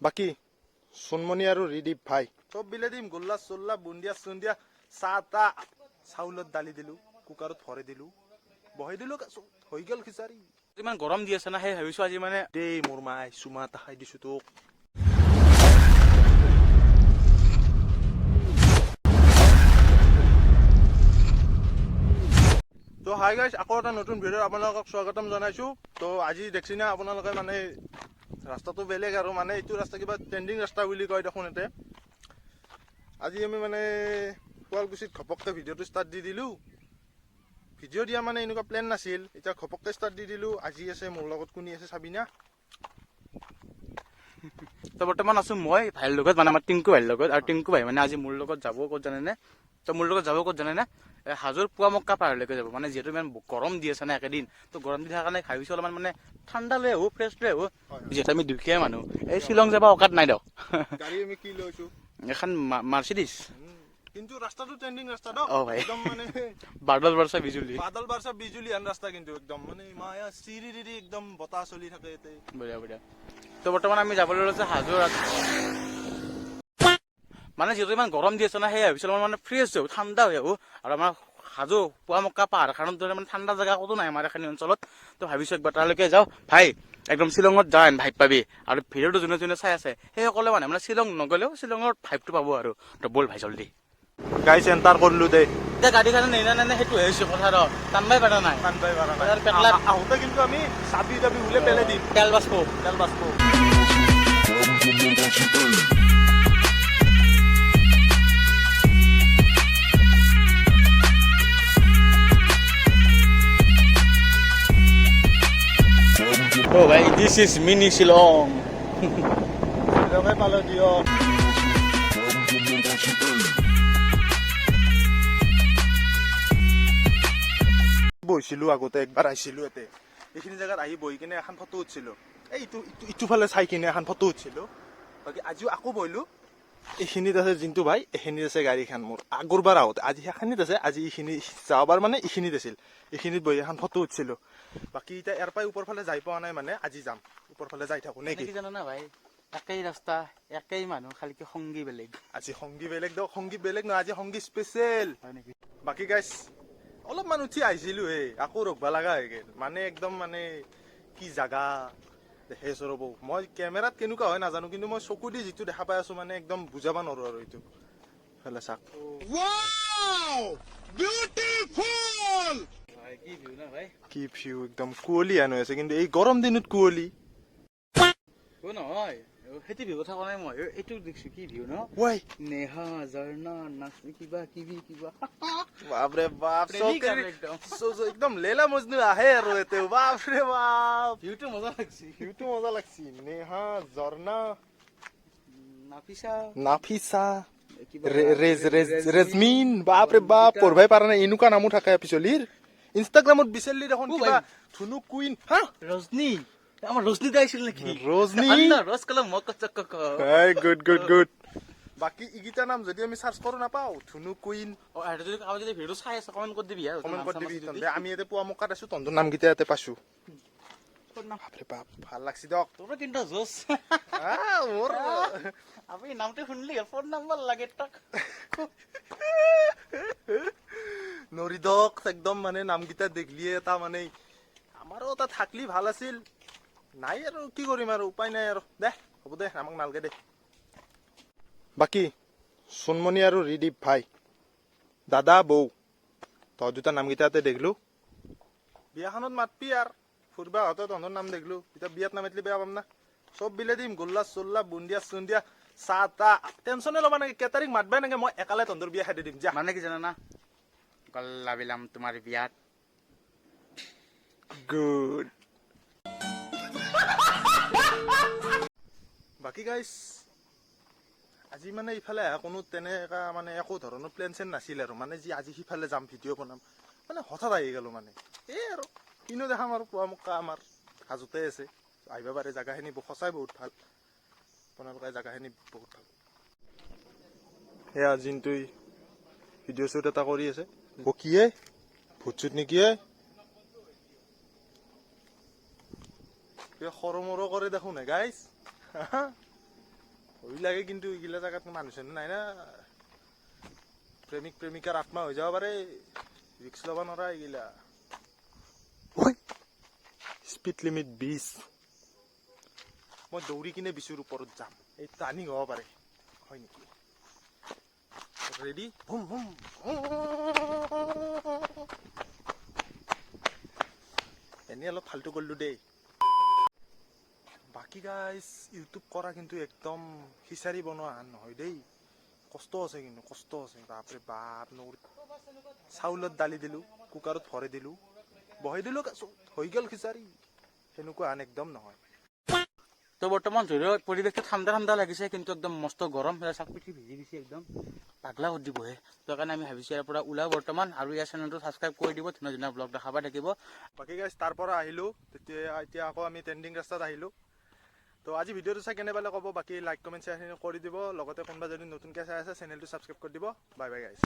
বাকী সোণমণি আৰু ৰিদীপ ভাই চব বিলে দিম, গোল্লা চোল্লা বুন্দিয়া চুন্দিয়া চাহ তাহ চাউলত দালি দিলো, কুকাৰত ভৰাই দিলো, বহাই দিলো, হৈ গ'ল খিচাৰি। ইমান গৰম দি আছে না, সেই ভাবিছো আজি মানে দেই মোৰ মাই চুমা এটা খাই দিছো তোক। তো হাই গাইছ, আকৌ এটা নতুন ভিডিঅ'ত আপোনালোকক স্বাগতম জনাইছো। তো আজি দেখছি না আপোনালোকে মানে ৰাস্তাটো বেলেগ আৰু মানে এইটো ৰাস্তা কিবা ট্ৰেণ্ডিং ৰাস্তা বুলি কয় দেখোন ইয়াতে। আজি আমি মানে শুৱালকুছিত ঘপককৈ ভিডিঅ'টো ষ্টাৰ্ট দি দিলোঁ। ভিডিঅ' দিয়া মানে এনেকুৱা প্লেন নাছিল, এতিয়া ঘপককৈ ষ্টাৰ্ট দি দিলোঁ। আজি আছে মোৰ লগত কোনি আছে চাবি না। তো বৰ্তমান আছো মই ভাইৰ লগত, মানে আমাৰ টিংকু ভাইৰ লগত। আৰু টিংকু ভাই মানে আজি মোৰ লগত যাব ক'ত জানেনে? তো মোৰ লগত যাব ক'ত জানেনে? হাজোৰ পোৱামক্কা পাহাৰলৈকে যাব। মানে যিহেতু ইমান গৰম দি আছে না একেদিন, তো গৰম দি থকাৰ কাৰণে ভাবিছো অলপমান মানে ঠাণ্ডা লৈ আহো, ফ্ৰেছ লৈ আহো। যিহেতু আমি দুখীয়া মানুহ, এই শ্বিলং যাব অকাত নাই দিয়ক। গাড়ী আমি কি লৈছো? এখন মাৰ্চিডিছ। কিন্তু ৰাস্তাটো ট্ৰেণ্ডিং ৰাস্তা ন। অ ভাই। একদম মানে বাদল বৰ্ষা বিজুলী, বাদল বাৰ্ষা বিজুলী আন ৰাস্তা, কিন্তু একদম মানে মায়া চিৰি চিৰি একদম বতাহ চলি থাকে ইয়াতে। বঢ়িয়া বঢ়িয়া। তো বৰ্তমান আমি যাবলৈ লৈছো হাজোৰ। মানে যিহেতু ইমান গৰম দি আছে না, সেই ভাবিছো অলপমান মানে ফ্ৰেছ হৈ ঠাণ্ডা হৈ আহো। আৰু আমাৰ হাজো পোৱামক্কা পাহাৰখনৰ দৰে মানে ঠাণ্ডা জেগা ক'তো নাই আমাৰ এইখিনি অঞ্চলত। তো ভাবিছো একবাৰ তালৈকে যাওঁ। ভাই একদম শ্বিলঙত যাওঁ ভাইব পাবি। আৰু ভিডিঅ'টো যোনে যোনে চাই আছে সেইসকলে মানে মানে শ্বিলং নগ'লেও শ্বিলঙৰ ভাইবটো পাব আৰু। তো ব'ল ভাই জল্দি। গাড়ী এণ্টাৰ কৰিলো দেই। এতিয়া গাড়ীখনে নেই না, সেইটো হৈছে কথা ৰ টানবাই পাৰা নাই। টানবাই পাৰা নাই। পেটলা আহোঁতে কিন্তু আমি চাবি তাবি উলে পেলাই দিম, তেল বাচব, তেল বাচব। Oh ভাই, this is mini Shillong. শ্বিলঙে পালো দিয়ক। বহিছিলো আগতে একবাৰ আহিছিলো ইয়াতে, এইখিনি জেগাত আহি বহি কিনে এখন ফটো উঠিছিলো। এই ইটো ইটো ফালে চাই কিনে এখন ফটো উঠিছিলো। বাকী আজিও আকৌ বহিলো। এইখিনিত আছে জিন্তু ভাই, এইখিনিত আছে গাড়ীখন মোৰ আগৰবাৰ আহোঁতে, আজি সেইখিনিত আছে, আজি এইখিনি যোৱাবাৰ মানে এইখিনিত আছিল, এইখিনিত বহি এখন ফটো উঠিছিলো। বাকী এতিয়া ইয়াৰ পৰাই ওপৰ ফালে যাই পোৱা নাই, মানে আজি যাম ওপৰ ফালে যাই থাকো নেকি। কি জানা না ভাই, একেই ৰাস্তা একেই মানুহ, খালি কি সংগী বেলেগ। আজি সংগী বেলেগ দিয়ক, সংগী বেলেগ নহয়, আজি সংগী স্পেচিয়েল। হয় নেকি? বাকী গাইছ অলপমান উঠি আহিছিলো হে, আকৌ ৰখবা লগা হৈ গ'ল। মানে একদম মানে কি জাগা দেখে ৰ'ব, মই কেমেৰাত কেনেকুৱা হয় নাজানো, কিন্তু মই চকু দি যিটো দেখা পাই আছো মানে একদম বুজাব নোৱাৰো আৰু। এইটো ফালে চাক, কি ভিউ না ভাই, কি ভিউ, একদম কুঁৱলী হেন হৈ আছে, কিন্তু এই গৰম দিনত কুঁৱলী। অ নহয়, সেইটো ভিউ কথা কোৱা নাই মই, এইটো দেখিছো কি ভিউ ন। ৱাই নেহা ঝৰ্ণা নাচ কিবা কিবি কিবা। বাপৰে বাপ, প্ৰেমিক আৰু একদম। একদম লেলা মজনু আহে আৰু এতে, বাপৰে বাপ, ভিউটো মজা লাগছে, ভিউটো মজা লাগছি। নেহা ঝৰ্ণা নাফিসা নাফিসা ৰেজমিন, বাপৰে বাপ, পঢ়বাই পাৰা নাই, এনেকুৱা নামো থাকে পিছলিৰ। ইনষ্টাগ্ৰামত বিচাৰিলি দেখোন কিবা ধুনু কুইন। হা ৰজনী, আমাৰ ৰজনী দা আহিছিল নেকি? ৰজনী ৰস কলম মক চক। Good good good. বাকী ইগিটা নাম যদি আমি চাৰ্চ কৰো নাপাওঁ, ধুনু কুইন। অ আৰু যদি কাৰোবাৰ যদি ভিডিঅ' চাই আছে, কমেণ্ট কৰি দিবি। কমেণ্ট কৰি দিবি। তহঁতে আমি ইয়াতে পোৱামক্কাত আছো, তহঁতৰ নামকেইটা ইয়াতে পাইছো। বাপৰে বাপ, ভাল লাগছি দিয়ক। তোৰ কিন্তু জোচ। মোৰ আমি নামটো শুনলি ফোন নাম্বাৰ লাগে তাক। নৰি দক, একদম মানে নামকেইটা দেখলিয়ে এটা মানে আমাৰো এটা থাকলি ভাল আছিল, নাই আৰু কি কৰিম আৰু, উপায় নাই আৰু। দে হ'ব দে, আমাক নালগে দে। বাকী সোণমণি আৰু ৰিদীপ ভাই, দাদা বৌ, তহঁত দুটা নামকেইটা ইয়াতে দেখিলো। বিয়াখনত মাতবি আৰু ফুৰবা আহোঁতে তহঁতৰ নাম দেখিলো, এতিয়া বিয়াত নামাতিলে বেয়া পাম না। চব বিলে দিম, গোল্লা চোল্লা বুন্দিয়া চুন্দিয়া চাহ তাহ, টেনচনে ল'বা নাগে, কেটাৰিং মাতবাই নাগে, মই একালে তহঁতৰ বিয়া খেদি দিম যা। মানে কি জানা না, গল্লা বিলাম তোমাৰ বিয়াত। গুড। বাকী গাইছ আজি মানে ইফালে অহা কোনো তেনেকা মানে একো ধৰণৰ প্লেন চেন নাছিল আৰু, মানে যি আজি সিফালে যাম ভিডিঅ' বনাম, মানে হঠাৎ আহি গ'লো মানে। এই আৰু কিনো দেখাম আৰু, পোৱামক্কা আমাৰ হাজোতে আছে, আহিব পাৰে। জেগাখিনি সঁচাই বহুত ভাল, আপোনালোকে জেগাখিনি বহুত ভাল। সেয়া জিন্তুই ভিডিঅ' শ্বুট এটা কৰি আছে। বকিয়ে ভূত চুত নেকি সৰু মৰু কৰে দেখোন হে গাইছ। লাগে কিন্তু এইগিলা জেগাত মানুহ চানুহ নাই না। প্ৰেমিক প্ৰেমিকাৰ আত্মা হৈ যাব পাৰে, ৰিক্স ল'ব নোৱাৰা এইগিলা। Speed limit 20। মই দৌৰি কিনে 20ৰ ওপৰত যাম। এই টাৰ্ণিং হ'ব পাৰে, হয় নেকি? ৰেডি, হুম হুম। এনেই অলপ ফাল্টু কৰিলোঁ দেই। বাকী গাইজ, ইউটিউব কৰা কিন্তু একদম খিচাৰি বনোৱা আন নহয় দেই। কষ্ট আছে কিন্তু, কষ্ট আছে, বাপৰে বাপ। নৌৰি চাউলত দালি দিলোঁ, কুকাৰত ভৰাই দিলোঁ, বহাই দিলোঁ, হৈ গ'ল খিচাৰি, সেনেকুৱা আন একদম নহয়। তো বৰ্তমান ধৰি লওক পৰিৱেশটো ঠাণ্ডা ঠাণ্ডা লাগিছে, কিন্তু একদম মস্ত গৰম। চাক পিঠি ভিজি গৈছে, একদম পাগলা কৰি দিবহে। তো সেইকাৰণে আমি ভাবিছোঁ ইয়াৰ পৰা ওলাওঁ বৰ্তমান। আৰু ইয়াৰ চেনেলটো ছাবস্ক্ৰাইব কৰি দিব, ধুনীয়া ধুনীয়া ব্লগ দেখা পাই থাকিব। বাকী গাইজ, তাৰ পৰা আহিলোঁ তেতিয়া, এতিয়া আকৌ আমি ট্ৰেণ্ডিং ৰাস্তাত আহিলোঁ। তো আজি ভিডিঅ'টো চাই কেনে পালে ক'ব। বাকী লাইক, কমেণ্ট, শ্বেয়াৰখিনি কৰি দিব। লগতে কোনোবা যদি নতুনকৈ চাই আছে, চেনেলটো ছাবস্ক্ৰাইব কৰি দিব। Bye bye guys.